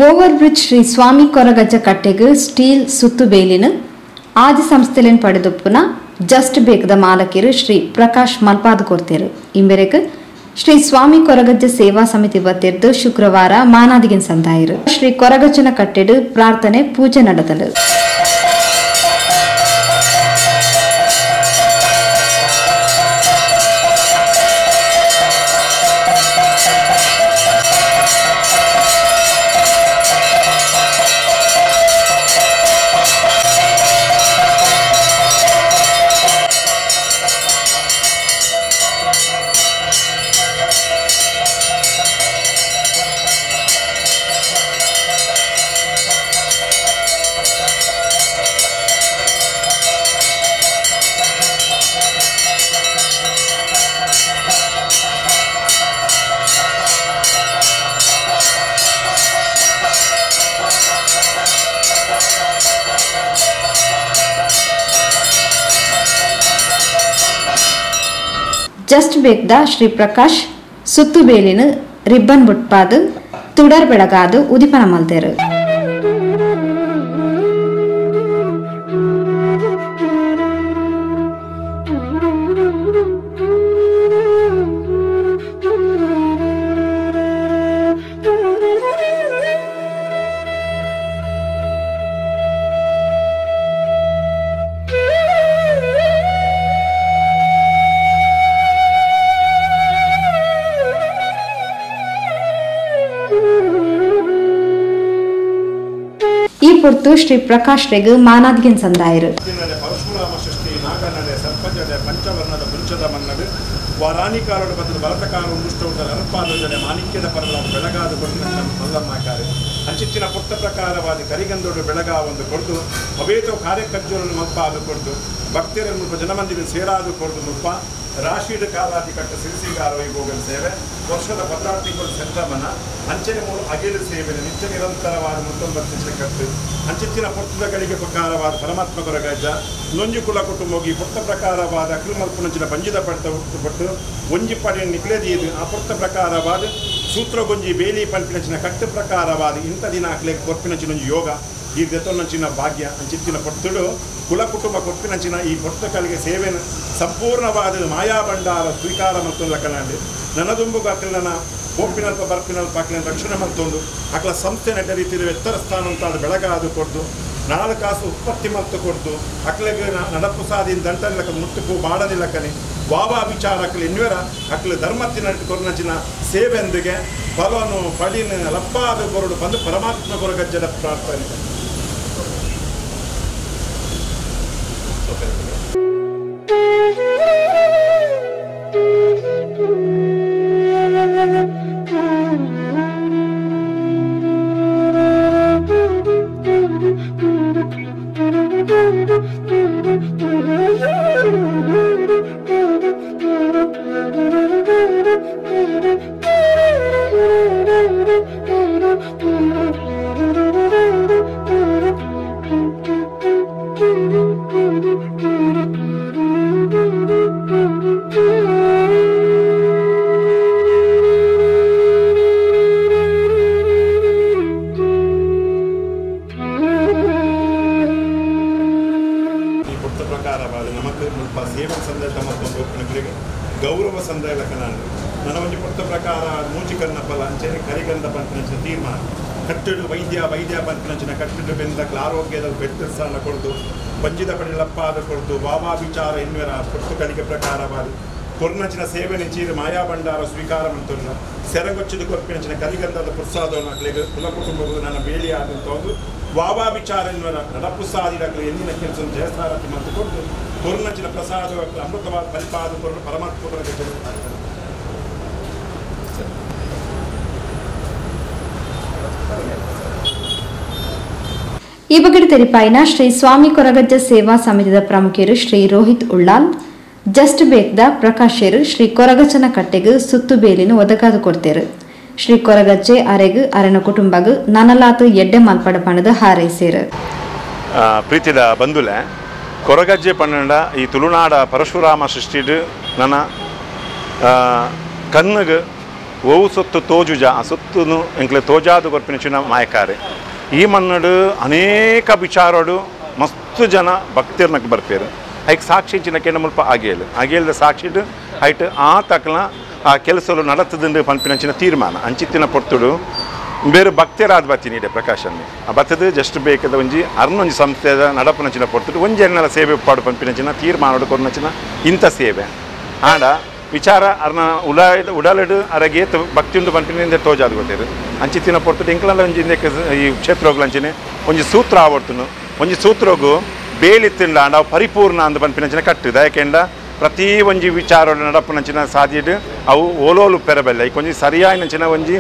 Over bridge Shri ಸ್ವಾಮಿ Koragajja ಕಟ್ಟೆಗ್ steel ಸುತ್ತು ಬೇಲಿನ ಆದಿ ಸಂಸ್ಥೆಲೆನ್ ಪಡೆದುಪ್ಪುನ just ಬೇಕದ ಮಾಲಕಿರು Shri Prakash ಮಲ್ಪಾದ್ ಕೊರ್ತೆರು. ಇಂಬೆರೆಗ್ Shri ಸ್ವಾಮಿ ಕೊರಗಜ್ಜ ಸೇವಾ ಸಮಿತಿ ವತಿರ್ದು ಶುಕ್ರವಾರ ಮಾನಾದಿಗೆನ್ ಸಂದಾಯರು. ಶ್ರೀ ಕೊರಗಜ್ಜನ ಕಟ್ಟೆಡ್ ಪ್ರಾರ್ಥನೆ ಪೂಜೆ ನಡೆದಳು. ಜಸ್ಟ್ ಬೇಕ್ದ ಶ್ರೀ ಪ್ರಕಾಶ್ ಸುತ್ತುಬೇಲಿನ ರಿಬ್ಬನ್ ಬುಟ್ಪಾದ್ ತುಡರ್ ಬೆಳಗಾದು ಉದಿಪನ ಮಲ್ತೆರು. ಈ ಪೊರ್ತು ಶ್ರೀ ಪ್ರಕಾಶ್ ರೆಗ್ ಮಾನಾದಿಗೆನ್ ಸಂದಾಯರು. ಪರಶುರಾಮ ಷಷ್ಠಿ ನಾಗನಡೆ ಸರ್ಪಜಡೆ ಪಂಚವರ್ಣದ ಪುಂಚದ ಮನ್ನಡು ವಾರಾಣಿಕಾರಡು ಬದಲು ಭರತಕಾರ ಉಂಡುಷ್ಟೌಟದ ಅನುಪಾದಜಡೆ ಮಾಣಿಕ್ಯದ ಪರಲ ಬೆಳಗಾದ ಕೊಟ್ಟಿನ ಮಲ್ಲಮ್ಮಾಕಾರೆ ಅಂಚಿತ್ತಿನ ಪುಟ್ಟ ಪ್ರಕಾರವಾದ ಕರಿಗಂದೋಡು ಬೆಳಗಾವೊಂದು ಕೊಡ್ದು ಅವೇತೋ ಕಾರ್ಯಕಜ್ಜೋರನ್ನು ಮಲ್ಪಾದು ಕೊಡ್ದು ಭಕ್ತರ ಮುಲ್ಪ ಜನಮಂದಿರ ಸೇರಾದು ಕೊಡ್ದು ಮುಲ್ಪ ರಾಶಿಡ ಕಾಲಾದಿ ಕಟ್ಟ ಸಿರಿಸಿಗಾರ ವೈಭೋಗದ ಸೇವೆ ವರ್ಷದ 16 ತಿಂಗಳು ಸಂಕ್ರಮಣ ಅಂಚನೆ ಮೂರು ಅಗಿಲು ಸೇವೆ ನಿತ್ಯ ನಿರಂತರವಾದ 39 ಕಟ್ಟು ಅಂಚಿತ್ತಿನ ಪೊರ್ತುಗಳಿಗೆ ಪ್ರಕಾರವಾದ ಪರಮಾತ್ಮ ಕೊರಗಜ್ಜ ನೊಂಜಿ ಕುಲ ಕುಟುಂಬೋಗಿ ಪೊರ್ತ ಪ್ರಕಾರವಾದ ಅಕ್ರಮಲ್ಪುನಂಚಿನ ಪಂಜಿದ ಪಡ್ತ ಪಟ್ಟು ಒಂಜಿ ಪಡೆ ನಿಕ್ಲೇದಿಯದು ಆ ಪೊರ್ತ ಪ್ರಕಾರವಾದ ಸೂತ್ರಗೊಂಜಿ ಬೇಲಿ ಪಂಪಿನಂಚಿನ ಕಟ್ಟು ಪ್ರಕಾರವಾದ ಇಂಥ ದಿನ ಅಕ್ಲೆ ಕೊರ್ಪಿನಂಚಿನ ಒಂಜಿ ಯೋಗ ಈ ದೆತ್ತೊನ್ನಂಚಿನ ಭಾಗ್ಯ ಅಂಚಿತ್ತಿನ ಪೊರ್ತುಡು ಕುಲ ಕುಟುಂಬ ಕೊರ್ಪಿನಂಚಿನ ಈ ಪೊರ್ತಕಲಿಗೆ ಸೇವೆಯನ್ನು ಸಂಪೂರ್ಣವಾದ ಮಾಯಾಭಂಡಾರ ಸ್ವೀಕಾರ ಮತ್ತು ಲಕ್ಕನಾಂಡಿ ನನದುಂಬುಗ ಅಕ್ಲನ ಹೋಪಿನಲ್ಪ ಬರ್ಪಿನಲ್ಪ ಅಕ್ಲನ ರಕ್ಷಣೆ ಮತ್ತೊಂದು ಅಕ್ಲ ಸಂಸ್ಥೆ ನೆಟ್ಟ ರೀತಿಯಲ್ಲಿ ಎತ್ತರ ಸ್ಥಾನ ಅಂತಾದ ಬೆಳಗಾದು ಕೊಡ್ದು ನಾಲ್ಕು ಕಾಸು ಉತ್ಪತ್ತಿ ಮತ್ತು ಕೊಡ್ದು ಅಕ್ಲೆಗೆ ನಡಪು ಸಾದಿನ ದಂಟನಿಲಕ್ಕ ಮುಟ್ಟುಕು ಬಾಡನಿಲಕ್ಕನೆ ವಾವಾ ವಿಚಾರ ಅಕ್ಲ ಎನ್ನುವರ ಅಕ್ಲ ಧರ್ಮತ್ತಿನ ಕೊರ್ನಂಚಿನ ಸೇವೆಂದಿಗೆ ಫಲನು ಪಡಿನ ಲಪ್ಪಾದ ಕೊರಡು ಬಂದು ಪರಮಾತ್ಮ ಕೊರಗಜ್ಜದ ಪ್ರಾರ್ಥನೆ. ಗೌರವ ಸಂದಾಯಲಕ್ಕನಾಂಡು ನನ್ನ ಒಂಜಿ ಪೊರ್ತ ಪ್ರಕಾರ ಮೂಚಿಕನ್ನ ಫಲ ಅಂಚನೆ ಕರಿಗಂಧ ಪಂಪಿನಂಚಿನ ತೀರ್ಮಾನ ಕಟ್ಟಡು ವೈದ್ಯ ವೈದ್ಯ ಪಂಪಿನಂಚಿನ ಕಟ್ಟಡು ಬೆಂದಕ್ಲ ಆರೋಗ್ಯದ ಬೆಟ್ಟ ಸ್ಥಾನ ಕೊಡ್ದು ಪಂಜಿದ ಪಡಿ ಲಪ್ಪಾದ ಕೊಡ್ದು ವಾವಾ ವಿಚಾರ ಎನ್ನುವರ ಪೊರ್ತು ಕಲಿಕೆ ಪ್ರಕಾರವಾದ ಕೊರ್ನಂಚಿನ ಸೇವೆನೆ ಚೀರು ಮಾಯಾಭಂಡಾರ ಸ್ವೀಕಾರ ಮಂತುಲ್ಲ ಸೆರಗೊಚ್ಚಿದ ಕೊರ್ಪಿನಂಚಿನ ಕರಿಗಂಧದ ಪ್ರಸಾದವನ್ನು ಅಕ್ಲೆಗ್ ಕುಲ ಕುಟುಂಬಗಳು ನನ್ನ ಬೇಲಿ ಆದಂತ ಒಂದು ವಾವಾ ವಿಚಾರ ಎನ್ನುವರ ನಡಪು ಸಾದಿಡಕ್ಲೆ ಎಂದಿನ ಕೆಲಸ ಜಯಸಾರಥಿ ಮತ್ತು ಕೊಡ್ದು ಕೊರ್ನಂಚಿನ ಪ್ರಸಾದ ಅಮೃತವಾದ ಪರಿಪಾದ ಕೊರಲು ಪರಮಾತ್ಮ. ಈ ಬಗ್ಗೆ ತೆರಿಪಾಯಿನ ಶ್ರೀ ಸ್ವಾಮಿ ಕೊರಗಜ್ಜ ಸೇವಾ ಸಮಿತಿದ ಪ್ರಮುಖರು ಶ್ರೀ ರೋಹಿತ್ ಉಳ್ಳಾಲ್ ಜಸ್ಟ್ ಬೇಕ್ದ ಪ್ರಕಾಶರು ಶ್ರೀ ಕೊರಗಜ್ಜನ ಕಟ್ಟೆಗ್ ಸುತ್ತುಬೇಲಿನ ಒದಗಾದು ಕೊಡ್ತೇರು. ಶ್ರೀ ಕೊರಗಜ್ಜೆ ಅರೆಗ್ ಅರೆನ ಕುಟುಂಬಗ್ ನನಲಾತು ಎಡ್ಡೆ ಮಲ್ಪಡ ಪಣದ ಹಾರೈಸೇರು. ಪ್ರೀತಿದ ಬಂಧುಲೆ ಕೊರಗಜ್ಜೆ ಪನ್ನಂಡ ಈ ತುಳುನಾಡ ಪರಶುರಾಮ ಸೃಷ್ಟಿಡ್ ನನ್ನ ಕಣ್ಣಗೆ ಓವು ಸೊತ್ತು ತೋಜುಜ ಆ ಸೊತ್ತುನು ಎಂಕ್ಲೆ ತೋಜಾದು ಕೊರ್ಪಿನಂಚಿನ ಮಾಯಕಾರೆ ಈ ಮಣ್ಣಡು ಅನೇಕ ವಿಚಾರೋಡು ಮಸ್ತ್ ಜನ ಭಕ್ತಿರ್ನಕ್ಕೆ ಬರ್ಪೇರು ಐಕ್ ಸಾಕ್ಷಿ ಚಿನ್ನಕ್ಕೆ ಮುಲ್ಪ ಆಗೇಲು ಆಗೇಲ್ದ ಸಾಕ್ಷಿಡು ಐಟ್ ಆ ತಕ್ಲ ಆ ಕೆಲಸಲು ನಡತದಂದು ಪನ್ಪಿನಂಚಿನ ತೀರ್ಮಾನ ಅಂಚಿತ್ತಿನ ಪೊರ್ತುಡು ಬೇರೆ ಭಕ್ತರಾದ ಬತ್ತೀನಿ ಇದೆ ಪ್ರಕಾಶನ್ ಆ ಬತ್ತದ ಜಸ್ಟ್ ಬೇಕಾದ ಒಂಜಿ ಅರ್ನೊಂಜಿ ಸಂಸ್ಥೆದ ನಡಪನಂಚಿನ ಪೊರ್ತುಡು ಒಂಜಿ ಎನ್ನಲ ಸೇವೆ ಪಾಡು ಪನ್ಪಿನಂಚಿನ ತೀರ್ಮಾನ ಕೊರ್ನಂಚಿನ ಇಂಥ ಸೇವೆ ಆಂಡ ವಿಚಾರ ಅರ್ನ ಉಡಾಲಡು ಅರಗೆ ಭಕ್ತಿಯುಂಡು ಪನ್ಪಿನಿಂದ ತೋಜಾದ ಗೊತ್ತೇರು ಅಂಚಿತ್ತಿನ ಪೊರ್ತುಡು ಎಂಕ್ಲಲ್ಲ ಒಂಜಿ ಈ ಕ್ಷೇತ್ರಗಳಂಚಿನ ಒಂಜಿ ಸೂತ್ರ ಆವರ್ತುನು ಒಂಜಿ ಸೂತ್ರಗು ಬೇಲಿ ತಿಂಡ ಆಂಡ ಅವು ಪರಿಪೂರ್ಣ ಅಂದ್ ಪನ್ಪಿನಂಚಿನ ಕಟ್ಟು ದಯಕೆಂಡ ಪ್ರತಿ ಒಂಜಿ ವಿಚಾರ ನಡಪನಂಚಿನ ಸಾಧ್ಯಡು ಅವು ಓಲೋಲು ಪೆರಬೆಲ್ಲ ಈ ಒಂಜಿ ಸರಿಯಾಯಿನಂಚಿನ ಒಂಜಿ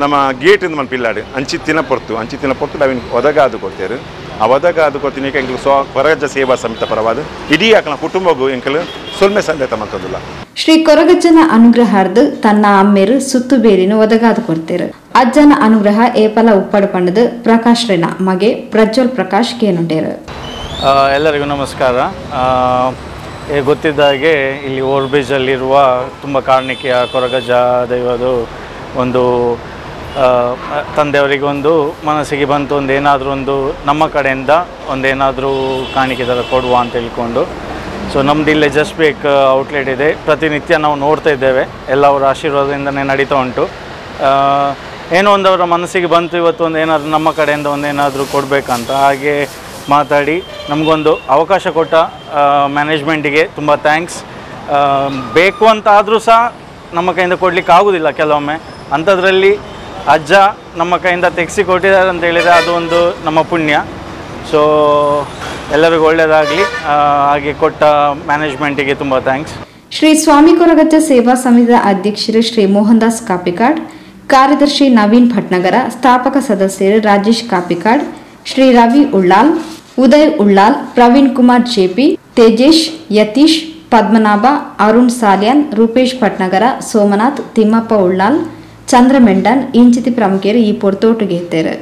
ನಮ್ಮ ಗೇಟ್ ಇಂದ ಮನ್ಪಿಲ್ಲಾಡು ಅಂಚಿತ್ತಿನ ಪೊರ್ತು ಅಂಚಿತ್ತಿನ ಪೊರ್ತು ಅವಿನ ಒದಗಾದು ಕೊಡ್ತೇರು ಆ ಒದಗಾದು ಕೊಡ್ತೀನಿ ಎಂಕಲು ಸ್ವ ಕೊರಗಜ್ಜ ಸೇವಾ ಸಮಿತಿ ಪರವಾದ ಇಡೀ ಆಕನ ಕುಟುಂಬಗೂ ಎಂಕಲು ಸೊಲ್ಮೆ ಸಂದೇತ ಮಂತದಿಲ್ಲ. ಶ್ರೀ ಕೊರಗಜ್ಜನ ಅನುಗ್ರಹಾರ್ದು ತನ್ನ ಅಮ್ಮೇರು ಸುತ್ತುಬೇರಿನ ಒದಗಾದು ಕೊಡ್ತೇರು. ಅಜ್ಜನ ಅನುಗ್ರಹ ಏಪಲ ಉಪ್ಪಡು ಪಂಡದು ಪ್ರಕಾಶ್ ರೇನ ಮಗೆ ಪ್ರಜ್ವಲ್ ಪ್ರಕಾಶ್ ಕೇನುಂಡೇರು. ಎಲ್ಲರಿಗೂ ನಮಸ್ಕಾರ. ಗೊತ್ತಿದ್ದ ಹಾಗೆ ಇಲ್ಲಿ ಓವರ್ ಬ್ರಿಡ್ಜಲ್ಲಿರುವ ತುಂಬ ಕಾರಣಿಕೆಯ ಕೊರಗಜ್ಜ ದೈವದು ಒಂದು ತಂದೆಯವರಿಗೆ ಒಂದು ಮನಸ್ಸಿಗೆ ಬಂತು, ಒಂದು ಏನಾದರೂ ಒಂದು ನಮ್ಮ ಕಡೆಯಿಂದ ಒಂದೇನಾದರೂ ಕಾಣಿಕೆ ಥರ ಕೊಡುವ ಅಂತ ಹೇಳ್ಕೊಂಡು. ಸೊ ನಮ್ಮದು ಇಲ್ಲೇ just ಬೇಕು ಔಟ್ಲೆಟ್ ಇದೆ, ಪ್ರತಿನಿತ್ಯ ನಾವು ನೋಡ್ತಾ ಇದ್ದೇವೆ, ಎಲ್ಲ ಅವರ ಆಶೀರ್ವಾದದಿಂದಲೇ ನಡೀತಾ ಉಂಟು. ಏನೋ ಒಂದು ಅವರ ಮನಸ್ಸಿಗೆ ಬಂತು ಇವತ್ತು ಒಂದು ಏನಾದರೂ ನಮ್ಮ ಕಡೆಯಿಂದ ಒಂದೇನಾದರೂ ಕೊಡಬೇಕಂತ, ಹಾಗೆ ಮಾತಾಡಿ ನಮಗೊಂದು ಅವಕಾಶ ಕೊಟ್ಟ ಮ್ಯಾನೇಜ್ಮೆಂಟಿಗೆ ತುಂಬ thanks. ಬೇಕು ಅಂತ ಆದರೂ ಸಹ ನಮ್ಮ ಕೈಯಿಂದ ಕೊಡಲಿಕ್ಕೆ ಆಗೋದಿಲ್ಲ ಕೆಲವೊಮ್ಮೆ, ಅಂಥದ್ರಲ್ಲಿ ಅಜ್ಜ ನಮ್ಮ ಕೈಯಿಂದ ತೆಗೆಸಿ ಕೊಟ್ಟಿದ್ದಾರೆ ಅಂತ ಹೇಳಿದರೆ ಅದು ಒಂದು ನಮ್ಮ ಪುಣ್ಯ. ಸೊ ಎಲ್ಲರಿಗೂ ಒಳ್ಳೆಯದಾಗಲಿ, ಹಾಗೆ ಕೊಟ್ಟ ಮ್ಯಾನೇಜ್ಮೆಂಟಿಗೆ ತುಂಬ thanks. Shri ಸ್ವಾಮಿ ಕೊರಗಜ್ಜ ಸೇವಾ ಸಮಿತಿಯ ಅಧ್ಯಕ್ಷರು ಶ್ರೀ ಮೋಹನ್ ದಾಸ್ ಕಾಪಿಕಾಡ್, ಕಾರ್ಯದರ್ಶಿ ನವೀನ್ ಭಟ್ನಗರ, ಸ್ಥಾಪಕ ಸದಸ್ಯರು ರಾಜೇಶ್ ಕಾಪಿಕಾಡ್, ಶ್ರೀ ರವಿ ಉಳ್ಳಾಲ್, ಉದಯ್ ಉಳ್ಳಾಲ್, ಪ್ರವೀಣ್ ಕುಮಾರ್ ಜೆಪಿ, ತೇಜೇಶ್, ಯತೀಶ್, ಪದ್ಮನಾಭ, ಅರುಣ್ ಸಾಲ್ಯಾನ್, ರೂಪೇಶ್ ಭಟ್ನಗರ, ಸೋಮನಾಥ್, ತಿಮ್ಮಪ್ಪ ಉಳ್ಳಾಲ್, ಚಂದ್ರ ಮೆಂಡನ್ ಇಂಚಿತಿ ಪ್ರಮುಖರು ಈ ಪೊರ್ತೋಟುಗೆ ಇತ್ತೇರು.